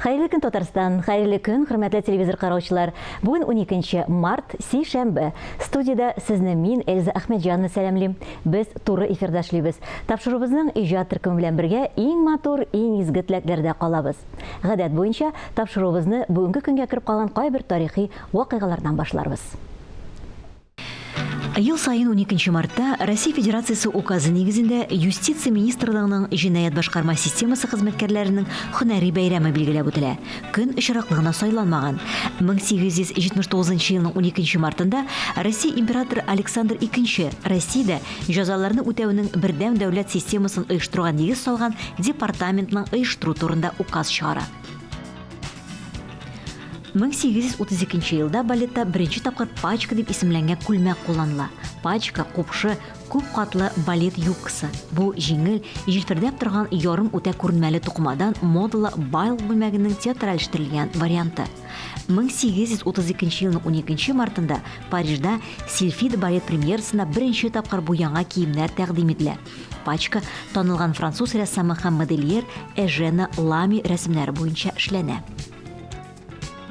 Хәерле көн, Татарстан! Хәерле көн, хөрмәтле телевизор караучылар! Бүген 12 март, сишәмбе. Студиядә сезне мин, Эльза Әхмәтҗанова сәламлим. Без туры эфирда эшлибез. Тапшыруыбызның иҗат төркеме белән бергә иң матур, иң изге теләкләрдә калабыз. Гадәт буенча, тапшыруыбызны бүгенге көнгә кереп калган кайбер тарихи вакыйгалардан башларбыз. Ел саен уникенче мартта Россия Федерациясе Указы нигезендә Юстиция министрлыгының җинаять башкарма системасы хезмәткәрләренең һөнәри бәйрәме билгеләп үтелә. Көн очраклы гына сайланмаган. 1879 елның уникенче мартында Россия императоры Александр Икенче Россиядә җәзаларны үтәүнең бердәм дәүләт системасын оештыруга нигез салган департаментның оештыру турында указ чыгара. 1832 елда балетта беренче тапкыр пачка дип исемләнгән күлмәк кулланыла. Пачка, купшы, күп катлы балет юбкасы. Бу җиңел, җилфердәп торган ярым үтә күренмәле тукымадан модалы байл күлмәгенең театральләштерелгән варианты. 1832 елның 12 мартында Парижда Сильфида балет премьерасында беренче тапкыр бу яңа киемнәр тәкъдим ителә. Пачка танылган француз рәссамы һәм модельер Эжена Лами рәсемнәре буенча эшләнә.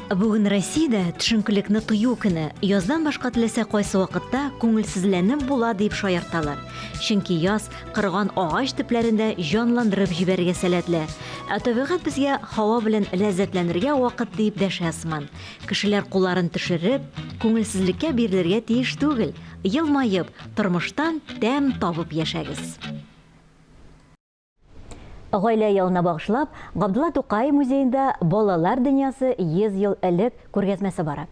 Бүген Россиядә төшенкелекне тою көне. Яздан башка теләсә кайсы вакытта күңелсезләнеп була дип шаярталар. Чөнки яз кырган агач төпләрендә җанландырып җибәрергә сәләтле. Ә табигать безгә һава белән ләззәтләнергә вакыт дип дәшә сыман. Кешеләр кулларын төшереп, күңелсезлеккә бирелергә тиеш түгел. Елмаеп, тормыштан тәм табып яшәгез! Гаилә елына багышлап, Габдулла Тукай музеенда Балалар дөньясы 100 ел элек күргәзмәсе бара.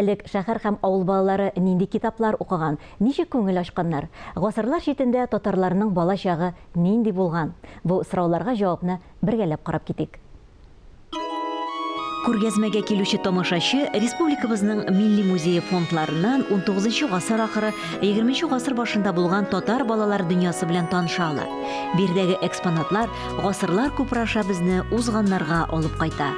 Элек шәһәр һәм авыл балалары нинди китаплар укыган, ничек күңел ачканнар? Гасырлар читендә татарларның бала чагы нинди булган? Бу сорауларга җавапны бергәләп карап китик. Күргәзмәгә килүче тамашачы республикабызның Милли музее фондларыннан унтугызынчы гасыр ахыры, егерменче гасыр башында булган татар балалар дөньясы белән таныша ала. Биредәге экспонатлар гасырлар күпере аша безне узганнарга алып кайта.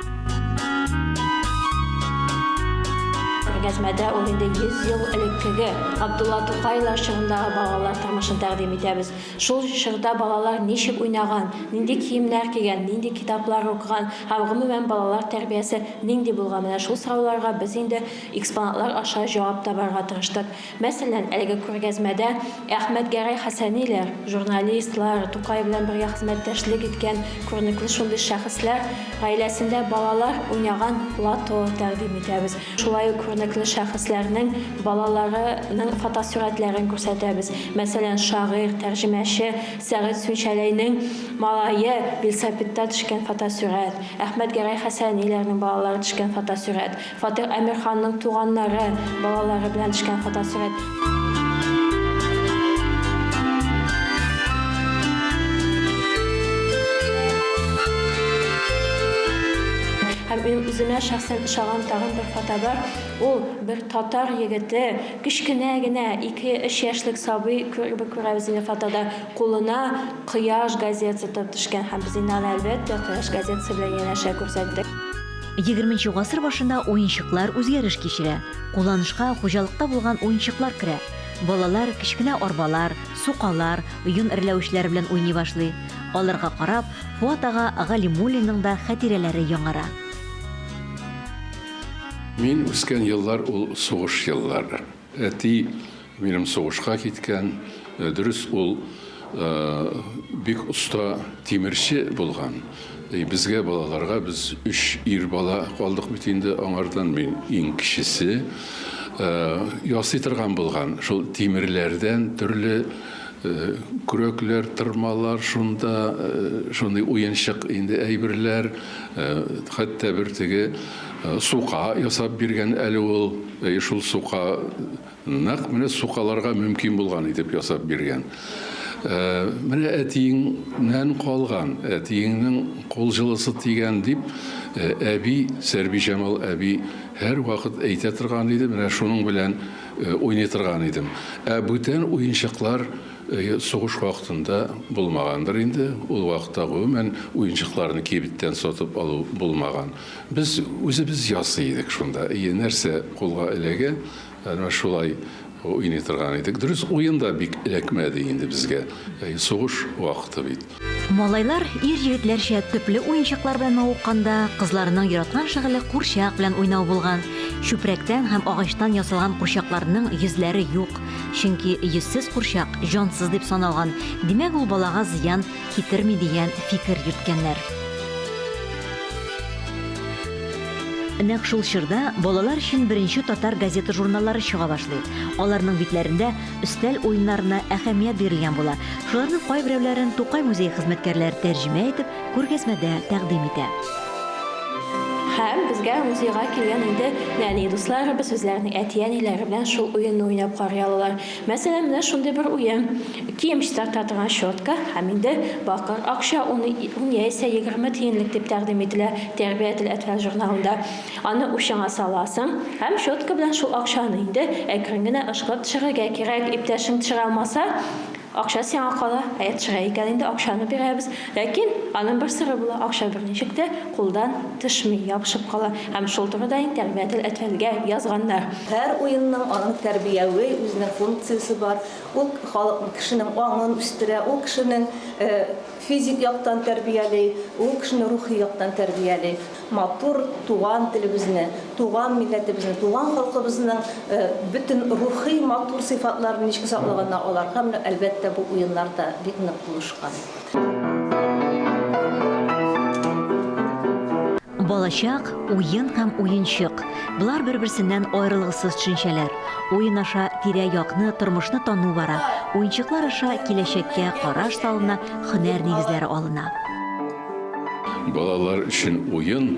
Күргәзмәдә ул инде 100 ел элеккеге Габдулла Тукайлар чорындагы балалар тормышын тәкъдим итәбез. Шул чорда балалар ничек уйнаган, нинди киемнәр кигән, нинди китаплар укыган һәм гомумән балалар тәрбиясе нинди булган, менә шул сорауларга без инде экспонатлар аша җавап табарга тырыштык. Мәсәлән, әлеге күргәзмәдә Әхмәтгәрәй Хәсәниләр, журналистлар, Тукай белән бергә хезмәттәшлек иткән күренекле шундый шәхесләр гаиләсендә балалар уйнаган лото тәкъдим итәбез. Шулай ук күренекле шәхесләрнең балаларының фотосурәтләрен күрсәтәбез. Мәсәлән, шагыйрь, тәрҗемәче Сәгыйть Сүнчәләйнең малае велосипедта төшкән фотосурәт, Әхмәтгәрәй Хәсәниләрнең балалары төшкән фотосурәт, Фатих Әмирханның туганнары балалары белән төшкән фотосурәт. Һәм минем үземә шәхсән ошаган тагын бер фото бар. Ул бер татар егете, кечкенә генә, ике-өч яшьлек сабый кебек күрәбез инде фотода, кулына Кояш газетасы тотып төшкән һәм без инде аны, әлбәттә, Кояш газетасы белән янәшә күрсәттек. Егерменче гасыр башында уенчыклар үзгәреш кичерә. Кулланышка хуҗалыкта булган уенчыклар керә. Балалар кечкенә арбалар, сукалар, йон эрләвечләр белән уйный башлый. Аларга карап, Фуат ага Галимуллинның да хатирәләре яңара. Мин үскән еллар ул сугыш еллары. Әти минем сугышка киткән. Дөрес, ул бик оста тимерче булган. Безгә, балаларга, без өч ир бала калдык бит инде аңардан, мин иң кечесе. Ясый торган булган шул тимерләрдән төрле Көрәкләр, тырмалар шунда, шундый уенчык инде әйберләр, хәтта бер теге сука ясап биргән әле ул. Шул сука нәкъ менә сукаларга мөмкин булган итеп ясап биргән. Менә әтиеңнән калган, әтиеңнең кул җылысы тигән дип, әби, Сәрбиҗамал әби һәрвакыт әйтә торган иде. Менә шуның белән Уйный торган идем. Ә бүтән уенчыклар сугыш вакытында булмагандыр инде. Ул вакытта гомумән уенчыкларны кибеттән сатып алу булмаган. Без үзебез ясый идек шунда. Ие, нәрсә кулга эләгә, әнә шулай уйный торган идек. Дөрес, уен да бик эләкмәде инде безгә. Сугыш вакыты бит. Малайлар ир-егетләрчә төпле уенчыклар белән мавыкканда, кызларның яраткан шөгыле курчак белән уйнау булган. Чүпрәктән һәм агачтан ясалган курчакларның йөзләре юк, чөнки йөзсез курчак җансыз дип саналган, димәк, ул балага зыян китерми дигән фикер йөрткәннәр. Нәкъ шул чорда балалар өчен беренче татар газета-журналлары чыга башлый. Аларның битләрендә өстәл уеннарына әһәмият бирелгән була. Шуларның кайберәүләрен Тукай музее хезмәткәрләре тәрҗемә итеп, күргәзмәдә тәкъдим итә. Һәм безгә музейга килгән инде нәни дусларыбыз үзләренең әти-әниләре белән шул уенны уйнап карый алалар. Мәсәлән, менә шундый бер уен. Кием чистарта торган щетка һәм инде бакыр акча, ун, ун яисә 20 тиенлек дип тәкъдим ителә Тәрбиятел әтфал журналында. Аны учыңа саласың һәм щетка белән шул акчаны инде әкрен генә ышкып төшерергә кирәк. Иптәшең төшерә алмаса, Акча сиңа кала, ә төшерә икән инде, акчаны бирәбез. Ләкин аның бер сере була, акча берничек тә кулдан төшми, ябышып кала. Һәм шул турыда инде Тәрбиятел әтфәлгә язганнар. Һәр уенның аның тәрбияви үзенең функциясе бар. Ул халыкның, кешенең аңын үстерә, ул кешенең физик яктан тәрбияли, ул кешене рухи яктан тәрбияли. Матур туган телебезне, туган милләтебезне, туган халкыбызның бөтен рухи матур сыйфатларын ничек саклаганнар, аларга менә, әлбәттә, бу уеннар да бик нык булышкан. Балачак, уен һәм уенчык, болар бер-берсеннән аерылгысыз төшенчәләр. Уен аша тирә-якны, тормышны тану бара, уенчыклар аша киләчәккә караш салына, һөнәр нигезләре алына. Балалар өчен уен,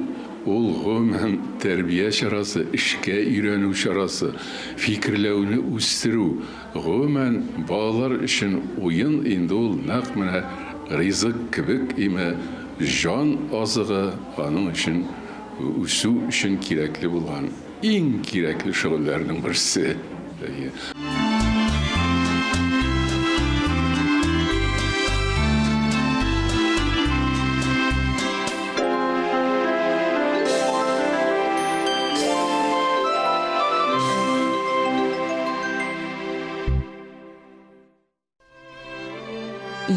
ул гомумән тәрбия чарасы, эшкә өйрәнү чарасы, фикерләүне үстерү. Гомумән, балалар өчен уен инде ул нәкъ менә ризык кебек име, җан азыгы, аның өчен үсү өчен кирәкле булган иң кирәкле шөгыльләрнең берсе. Әйе.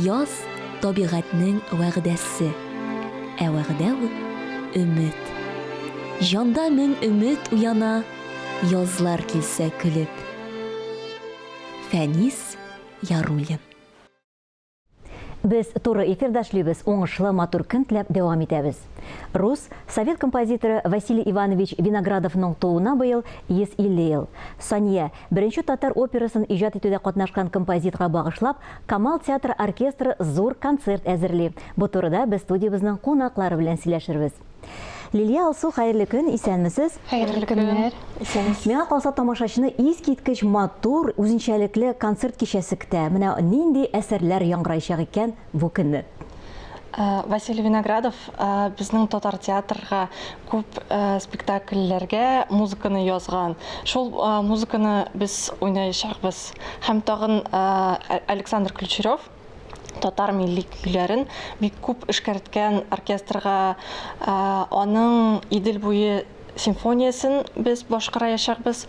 Яз, табигатьнең вәгъдәсе. Ә вәгъдә ул, өмет. Җанда мең өмет уяна, Язлар килсә көлеп. Фәнис Яруллин. Без туры эфирда эшлибез, уңышлы, матур көн теләп дәвам итәбез. Рус, совет композиторы Василий Иванович Виноградовның тууына быел 150 ел. Сания, беренче татар операсын иҗат итүдә катнашкан композиторга багышлап, Камал театры оркестры зур концерт әзерли. Бу турыда без студиябезнең кунаклары белән сөйләшербез. Лилия, Алсу, хәерле көн, исәнмесез. Хәерле көннәр, исәнмесез. Миңа калса, тамашачыны искиткеч матур, үзенчәлекле концерт кичәсе көтә. Менә нинди әсәрләр яңгыраячак икән бу көнне? Василий Виноградов безнең татар театрга күп спектакльләргә музыканы язган. Шул музыканы без уйнаячакбыз. Һәм тагын Александр Ключерев татар милли көйләрен бик күп эшкәрткән оркестрга аның Идел буе симфониясен без башкараячакбыз.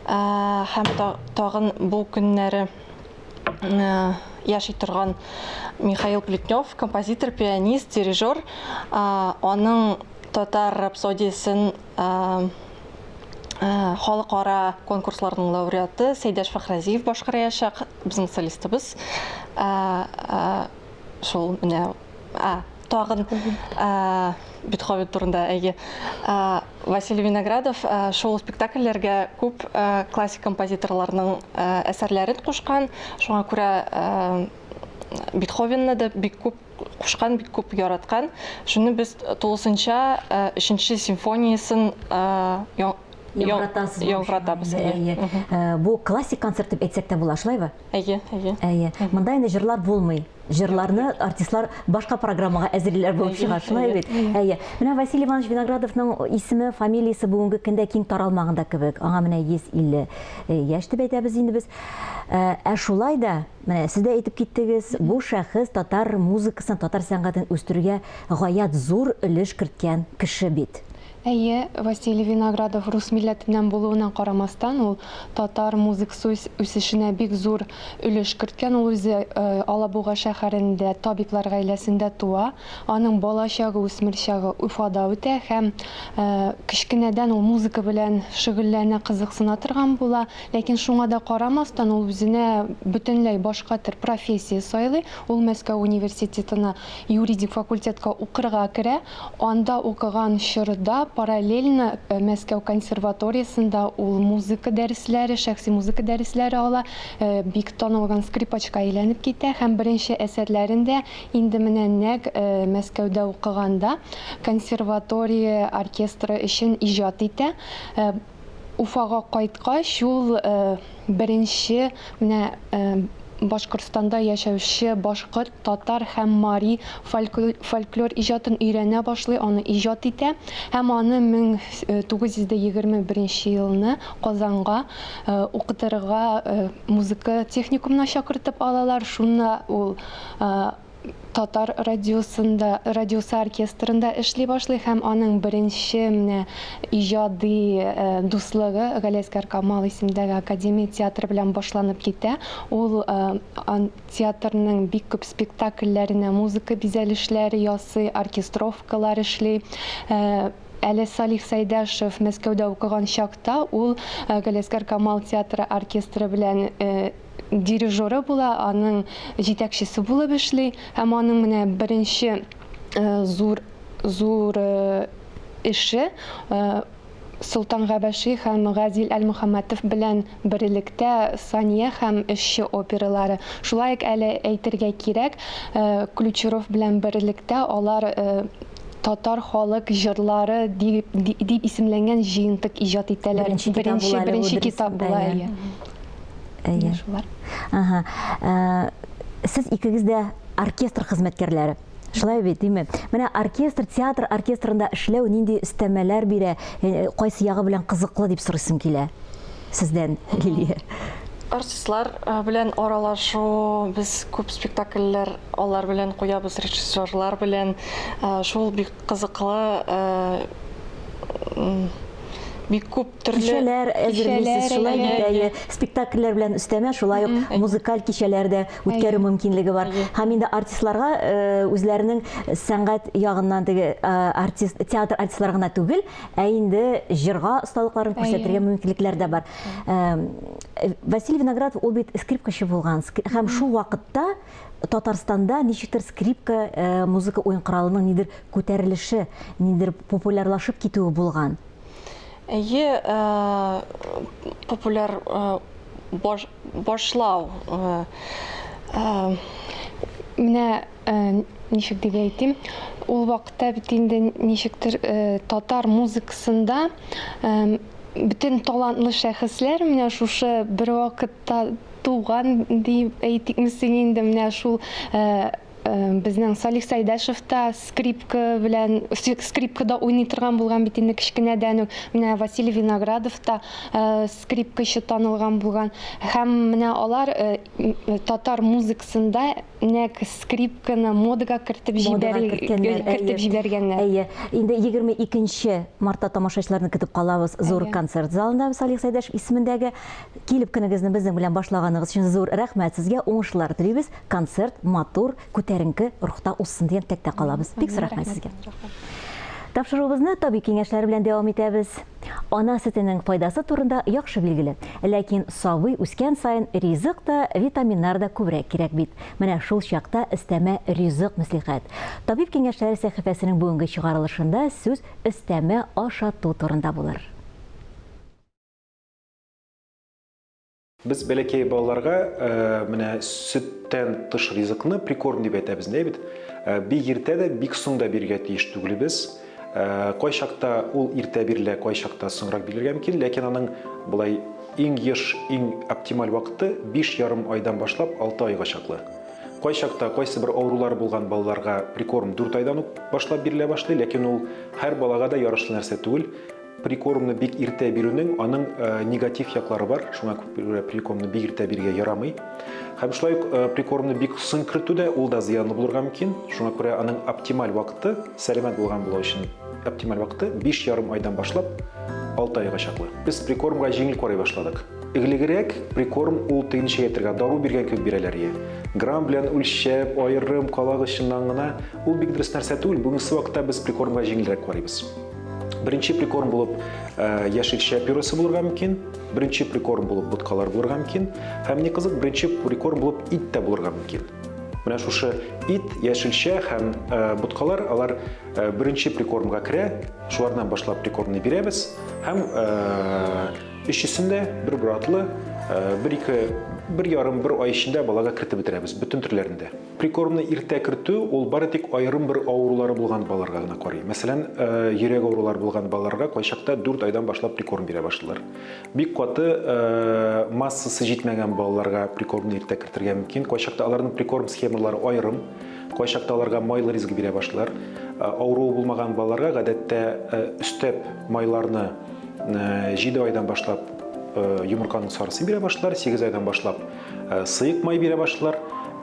Һәм тагын бу көннәре яши торган Михаил Плетнев, композитор, пианист, дирижер, аның татар рапсодиясен халыкара конкурсларның лауреаты Сәйдәш Фәхрәзиев башкараячак, безнең солистыбыз. Шул менә тагын Бетховен турында, әйе. Василий Виноградов шул спектакльләргә күп классик композиторларның әсәрләрен кушкан. Шуңа күрә Бетховенны да бик күп кушкан, бик күп яраткан. Шуны без тулысынча өченче симфониясен яңгыратасыз. Яңгыратабыз. Әйе. Бу классик концерт дип әйтсәк тә була, шулаймы? Әйе, әйе. Әйе. Монда инде җырлар булмый. Җырларны артистлар башка программага әзерлиләр булып чыга, шулай бит? Әйе. Менә Василий Иванович Виноградовның исеме, фамилиясе бүгенге көндә киң таралмаган да кебек. Аңа менә 150 э, яшь дип әйтәбез инде без. Э, ә шулай да, менә сез дә әйтеп киттегез, бу шәхес татар музыкасын, татар сәнгатен үстерүгә гаять зур өлеш керткән кеше бит. Әйе, Василий Виноградов рус милләтеннән булуына карамастан, ул татар музыкасы үсешенә бик зур өлеш керткән. Ул үзе Алабуга шәһәрендә табиблар гаиләсендә туа. Аның балачагы, үсмер чагы Уфада үтә һәм кечкенәдән ул музыка белән шөгыльләнә, кызыксына торган була. Ләкин шуңа да карамастан, ул үзенә бөтенләй башка төр профессия сайлый. Ул Мәскәү университетына юридик факультетка укырга керә. Анда укыган чорда параллельно Мәскәү консерваториясендә ул музыка дәресләре, шәхси музыка дәресләре ала, бик танылган скрипачка әйләнеп китә һәм беренче әсәрләрен дә инде менә нәкъ Мәскәүдә укыганда консерватория оркестры өчен иҗат итә. Уфага кайткач, ул беренче менә Башкортстанда яшәүче башкорт, татар һәм мари фольклор иҗатын өйрәнә башлый, аны иҗат итә һәм аны 1921 елны Казанга укытырга музыка техникумына чакыртып алалар. Шунда ул Татар радиосында, радиосы оркестрында эшли башлый һәм аның беренче менә иҗади дуслыгы Галиәсгар Камал исемендәге академия театры белән башланып китә. Ул театрның бик күп спектакльләренә музыка бизәлешләре ясый, оркестровкалар эшли. Әле Салих Сәйдәшев Мәскәүдә укыган чакта ул Галиәсгар Камал театры оркестры белән дирижеры була, аның җитәкчесе булып эшли һәм аның менә беренче зур зур эше Солтан Габәши һәм Газил Әлмөхәммәтов белән берлектә Сания һәм Эшче опералары. Шулай ук әле әйтергә кирәк, Ключеров белән берлектә алар татар халык җырлары дип, дип исемләнгән җыентык иҗат итәләр. Беренче китап була әле бу, Беренче китап була, әйе. Әйе. Шулар. Ага. Э, сез икегез дә оркестр хезмәткәрләре. Шулай бит, димме? Менә оркестр, театр оркестрында эшләү нинди өстәмәләр бирә, э, кайсы ягы белән кызыклы дип сорыйсым килә сездән, Лилия. Артистлар э, белән аралашу, без күп спектакльләр алар белән куябыз, режиссерлар белән. Шул бик кызыклы, бик күп төрле кичәләр әзерлисез, шулай бит, әйе. Спектакльләр белән өстәмә шулай ук музыкаль кичәләр дә үткәрү мөмкинлеге бар. Һәм инде артистларга э, үзләренең сәнгать ягыннан теге э, артист, театр артистлары гына түгел, ә инде җырга осталыкларын күрсәтергә мөмкинлекләр дә бар. Э, Василий Виноградов ул бит скрипкачы булган һәм шул вакытта Татарстанда ничектер скрипка музыка уен коралының нидер күтәрелеше, нидер популярлашып китүе булган. Әйе, популяр баш, башлау. Менә ничек дип әйтим, ул вакытта бит инде ничектер татар музыкасында бөтен талантлы шәхесләр менә шушы бер вакытта туган дип әйтикме соң инде, менә шул Безнең Салих Сәйдәшев та скрипка белән скрипкада уйный торган булган бит инде кечкенәдән үк. Менә Василий Виноградов та скрипкачы танылган булган. Һәм менә алар татар музыкасында нәкъ скрипканы модага кертеп кертеп җибәргәннәр. Әйе. Инде 22 мартта тамашачыларны көтеп калабыз зур концерт залында Салих Сәйдәшев исемендәге. Килеп көнегезне безнең белән башлаганыгыз өчен зур рәхмәт сезгә, уңышлар телибез. Концерт матур, күтәренке рухта узсын дигән теләктә калабыз. Бик зур рәхмәт сезгә. Тапшыруыбызны табиб киңәшләре белән дәвам итәбез. Ана сөтенең файдасы турында яхшы билгеле. Ләкин сабый үскән саен ризык та, витаминнар да күбрәк кирәк бит. Менә шул чакта өстәмә ризык мәслихәт. Табиб киңәшләре сәхифәсенең бүгенге чыгарылышында сүз өстәмә ашату турында булыр. Без бәләкәй балаларга менә сөттән тыш ризыкны прикорм дип әйтәбез, инде бит. Бик иртә дә, бик соң да бирергә тиеш түгелбез. Кайчакта ул иртә бирелә, кайчакта соңрак бирелергә мөмкин, ләкин аның болай иң еш, иң оптималь вакыты 5,5 айдан башлап 6 айга чаклы. Кайчакта кайсы бер авырулары булган балаларга прикорм 4 айдан ук башлап бирелә башлый, ләкин ул һәр балага да ярашлы нәрсә түгел. Прикормны бик иртә бирүнең аның негатив яклары бар, шуңа күрә прикормны бик иртә бирергә ярамый. Һәм шулай ук прикормны бик соң кертү дә ул да зыянлы булырга мөмкин. Шуңа күрә аның оптималь вакыты сәламәт булган бала өчен оптималь вакыты 5,5 айдан башлап 6 айга чаклы. Без прикормга җиңел карый башладык. Элегрәк прикорм ул теге ничек әйтергә, дару биргән кебек бирәләр ие. Грамм белән үлчәп, аерым, калак очыннан гына. Ул бик дөрес нәрсә түгел. Бүгенге вакытта без прикормга җиңелрәк карыйбыз. Беренче прикорм булып яшелчә пюресы булырга мөмкин, беренче прикорм булып боткалар булырга мөмкин, һәм ни кызык, беренче прикорм булып ит тә булырга мөмкин. Менә шушы ит, яшелчә һәм боткалар, алар беренче прикормга керә, шулардан башлап прикормны бирәбез һәм өчесен дә бер-бер атлы, бер-ике, бер ярым, бер ай эчендә балага кертеп бетерәбез, бөтен төрләрен дә. Прикормны иртә кертү, ул бары тик аерым бер авырулары булган балаларга гына карый. Мәсәлән, йөрәк авырулары булган балаларга кайчакта 4 айдан башлап прикорм бирә башлыйлар. Бик каты массасы җитмәгән балаларга прикормны иртә кертергә мөмкин. Кайчакта аларның прикорм схемалары аерым. Кайчакта аларга майлы ризык бирә башлыйлар. Авыруы булмаган балаларга гадәттә өстәп майларны 7 айдан башлап йомырканың сарысын бирә башлыйлар, 8 айдан башлап сыек май бирә башлыйлар.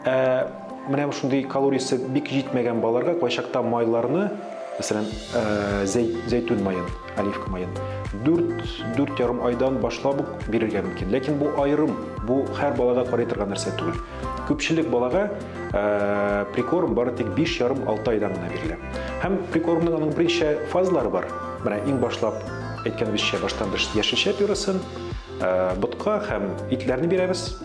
Ә менә шундый калориясе бик җитмәгән балаларга кайчакта майларны, мәсәлән, зәйтүн маен, оливка маен 4-4,5 айдан башлап ук бирергә мөмкин. Ләкин бу аерым, бу һәр балага карый торган нәрсә түгел. Күпчелек балага прикорм бары тик 5,5-6 айдан гына бирелә. Һәм прикормның аның берничә фазалары бар. Менә иң башлап әйткәнебезчә, баштан без яшелчә пюресын, ботка һәм итләрне бирәбез.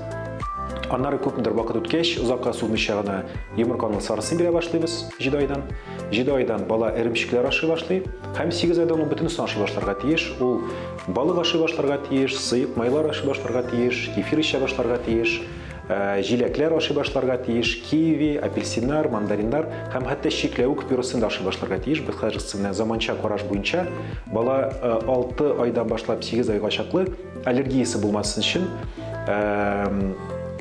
Аннары күпмедер вакыт үткәч, озакка сузмыйча гына йомырканың сарысын бирә башлыйбыз 7 айдан. 7 айдан бала эремчекләр ашый башлый һәм 8 айдан ул бөтенесен ашый башларга тиеш. Ул балык ашый башларга тиеш, сыек майлар ашый башларга тиеш, кефир эчә башларга тиеш, җиләкләр ашый башларга тиеш, киви, апельсиннар, мандариннар һәм хәтта чикләвек пюресын да ашый башларга тиеш. Без хәзер менә заманча караш буенча бала 6 айдан башлап 8 айга чаклы аллергиясе булмасын өчен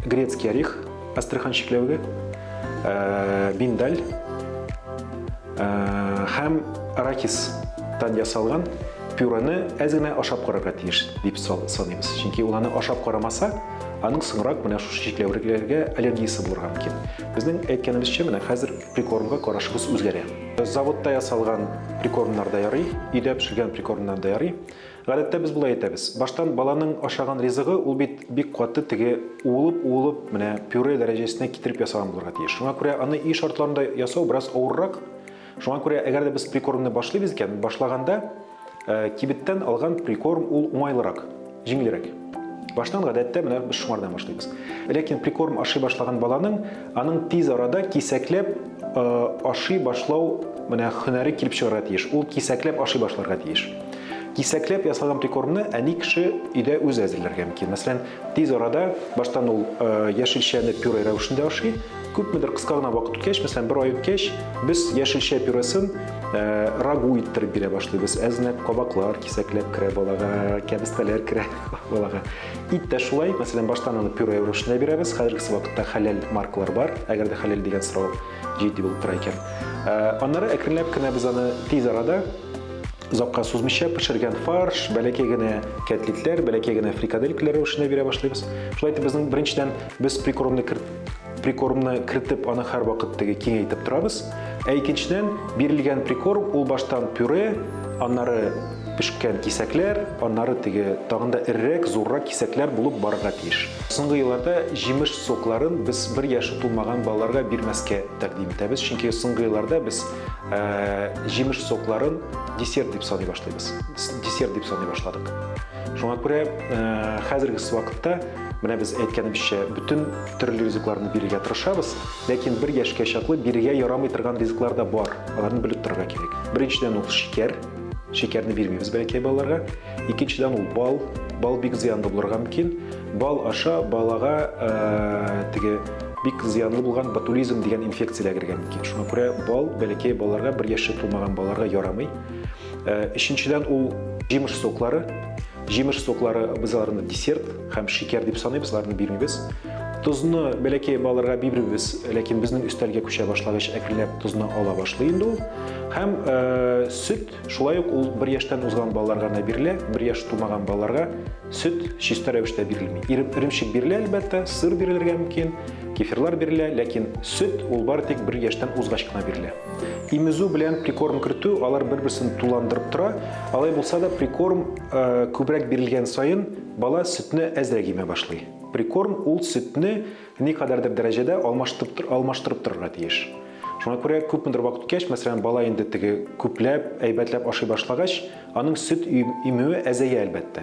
грецкий орех, астрахан чикләвеге, миндаль һәм арахистан ясалган пюрены әз генә ашап карарга тиеш дип саныйбыз. Чөнки ул аны ашап карамаса, аның соңрак менә шушы чикләвекләргә аллергиясе булырга мөмкин. Безнең әйткәнебезчә, менә хәзер прикормга карашыбыз үзгәрә. Заводта ясалган прикормнар да ярый, өйдә пешергән прикормнар да ярый. Гадәттә без болай әйтәбез. Баштан баланың ашаган ризыгы ул бит бик каты теге уылып-уылып менә пюре дәрәҗәсенә китереп ясаган булырга тиеш. Шуңа күрә аны өй шартларында ясау бераз авыррак. Шуңа күрә әгәр дә без прикормны башлыйбыз икән, башлаганда кибеттән алган прикорм ул уңайлырак, җиңелрәк. Баштан гадәттә менә без шуңардан башлыйбыз. Ләкин прикорм ашый башлаган баланың аның тиз арада кисәкләп ашый башлау менә һөнәре килеп чыгарга тиеш. Ул кисәкләп ашый башларга тиеш. Кисәкләп ясалган прикормны әни кеше өйдә үзе әзерләргә мөмкин. Мәсәлән, тиз арада баштан ул яшелчәне пюре рәвешендә ашый. Күпмедер кыска гына вакыт үткәч, мәсәлән, бер ай үткәч, без яшелчә пюресын рагу иттереп бирә башлыйбыз. Әзенәк кабаклар кисәкләп керә балага, кәбестәләр керә балага. Ит тә шулай, мәсәлән, баштан аны пюре рәвешендә бирәбез. Хәзерге вакытта хәләл маркалар бар, әгәр дә хәләл дигән сорау җитди булып тора икән. Аннары әкренләп кенә без аны тиз арада озакка сузмыйча пешергән фарш, бәләкәй генә кәтлитләр, бәләкәй генә фрикаделькалар рәвешендә бирә башлыйбыз. Шулай итеп, безнең беренчедән без прикормны прикормны кертеп, аны һәрвакыт теге киңәйтеп торабыз. Ә икенчедән, бирелгән прикорм ул баштан пюре, аннары пешкән кисәкләр, аннары теге тагын да эрерәк, зуррак кисәкләр булып барырга тиеш. Соңгы елларда җимеш сокларын без бер яше тулмаган балаларга бирмәскә тәкъдим итәбез, чөнки соңгы елларда без җимеш сокларын десерт дип саный башлыйбыз. Десерт дип саный башладык. Шуңа күрә хәзерге вакытта менә без әйткәнебезчә, бөтен төрле ризыкларны бирергә тырышабыз, ләкин бер яшькә чаклы бирергә ярамый торган ризыклар да бар. Аларны белеп торырга кирәк. Беренчедән ул шикәр. Шикәрне бирмибез бәләкәй балаларга. Икенчедән ул бал. Бал бик зыянлы булырга мөмкин. Бал аша балага теге бик зыянлы булган ботулизм дигән инфекция эләгергә мөмкин. Шуңа күрә бал бәләкәй балаларга, бер яше тулмаган балаларга ярамый. Өченчедән ул җимеш соклары. Җимеш соклары без аларны десерт һәм шикәр дип саныйбыз, аларны бирмибез. Тозны бәләкәй балаларга бирмибез, ләкин безнең өстәлгә күчә башлагач, әкренләп тозны ала башлый инде ул. Һәм сөт шулай ук ул бер яшьтән узган балаларга гына бирелә, бер яшь тулмаган балаларга сөт чиста рәвештә бирелми. Эремчек бирелә, әлбәттә, сыр бирелергә мөмкин. Кефирлар бирелә, ләкин сөт ул бары тик бер яшьтән узгач кына бирелә. Имезү белән прикорм кертү алар бер-берсен туландырып тора. Алай булса да прикорм күбрәк бирелгән саен бала сөтне әзрәк имә башлый. Прикорм ул сөтне никадәрдер дәрәҗәдә алмаштырып торырга тиеш. Шуңа күрә күпмедер вакыт үткәч, мәсәлән, бала инде теге күпләп, әйбәтләп ашый башлагач, аның сөт имүе әзәя, әлбәттә.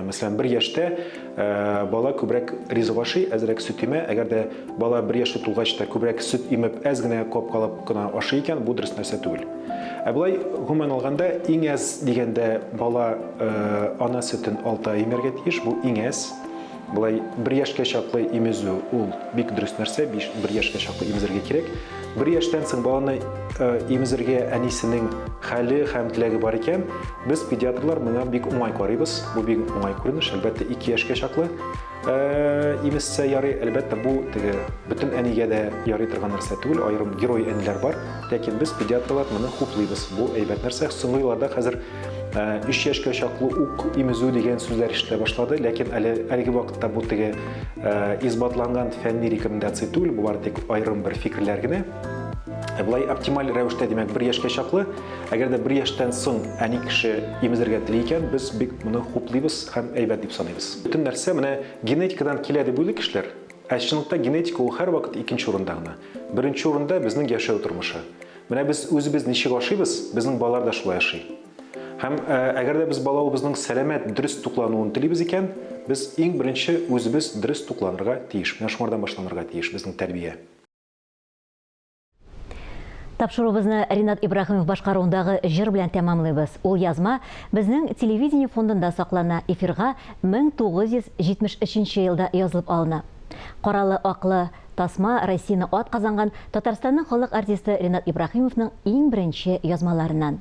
Мәсәлән, бер яшьтә бала күбрәк ризык ашый, әзрәк сөт имә. Әгәр дә бала бер яше тулгач та күбрәк сөт имеп, әз генә капкалап кына ашый икән, бу дөрес нәрсә түгел. Ә болай, гомумән алганда, иң әз дигәндә бала ана сөтен 6 ай имәргә тиеш, бу иң әз. Болай бер яшькә чаклы имезү ул бик дөрес нәрсә, биш, бер яшькә чаклы имезергә кирәк. Бер яшьтән соң баланы имезергә әнисенең хәле һәм теләге бар икән, без педиатрлар моңа бик уңай карыйбыз. Бу бик уңай күренеш, әлбәттә, 2 яшькә чаклы имезсә ярый. Әлбәттә, бу теге бөтен әнигә дә ярый торган нәрсә түгел, аерым герой әниләр бар. Ләкин без педиатрлар моны хуплыйбыз. Бу әйбәт нәрсә. Соңгы елларда хәзер Өч яшькә чаклы ук имезү дигән сүзләр ишетелә башлады, ләкин әле әлеге вакытта бу теге исбатланган фәнни рекомендация түгел, бу бары тик аерым бер фикерләр генә. Болай оптималь рәвештә, димәк, бер яшькә чаклы. Әгәр дә бер яшьтән соң әни кеше имезергә тели икән, без бик моны хуплыйбыз һәм әйбәт дип саныйбыз. Бөтен нәрсә менә генетикадан килә дип уйлый кешеләр. Ә чынлыкта генетика ул һәрвакыт икенче урында гына. Беренче урында безнең яшәү тормышы. Менә без үзебез ничек ашыйбыз, безнең балалар да шулай ашый. Һәм әгәр дә без балавыбызның сәламәт, дөрес туклануын телибез икән, без иң беренче үзебез дөрес тукланырга тиеш. Менә шуңардан башланырга тиеш безнең тәрбия. Тапшыруыбызны Ринат Ибраһимов башкаруындагы җыр белән тәмамлыйбыз. Ул язма безнең телевидение фондында саклана, эфирга 1973 елда язылып алына. Каралы-аклы Тасма Россияне ат казанган Татарстанның халык артисты Ринат Ибраһимовның иң беренче язмаларыннан.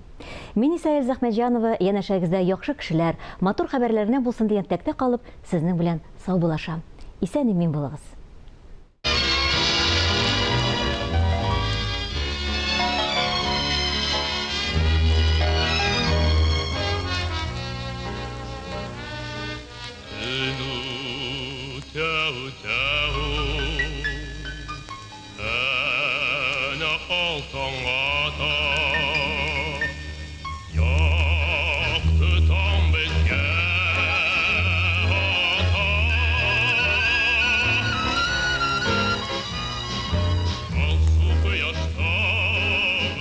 Мин исә Эльза Әхмәтҗанова, янәшәгездә яхшы кешеләр, матур хәбәрләр генә булсын дигән теләктә калып, сезнең белән саубуллашам. Исән-имин булыгыз! Төн үтә үтә ул, әнә ал таң ата. Якты таң безгә ата. Алсу кояш тагын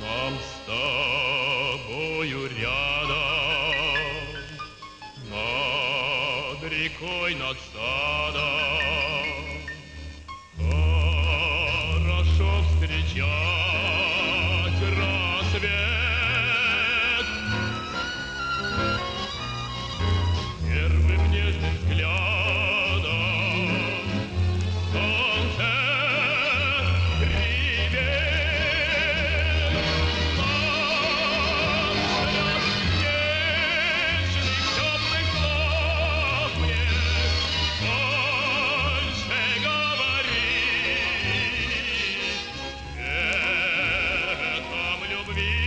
Нам с тобою рядом, над рекой, над садом, хорошо встречать рассвет. Первым нежным взглядом солнце привет. Нам шлет нежных теплых слов мне больше говори. Светом любви.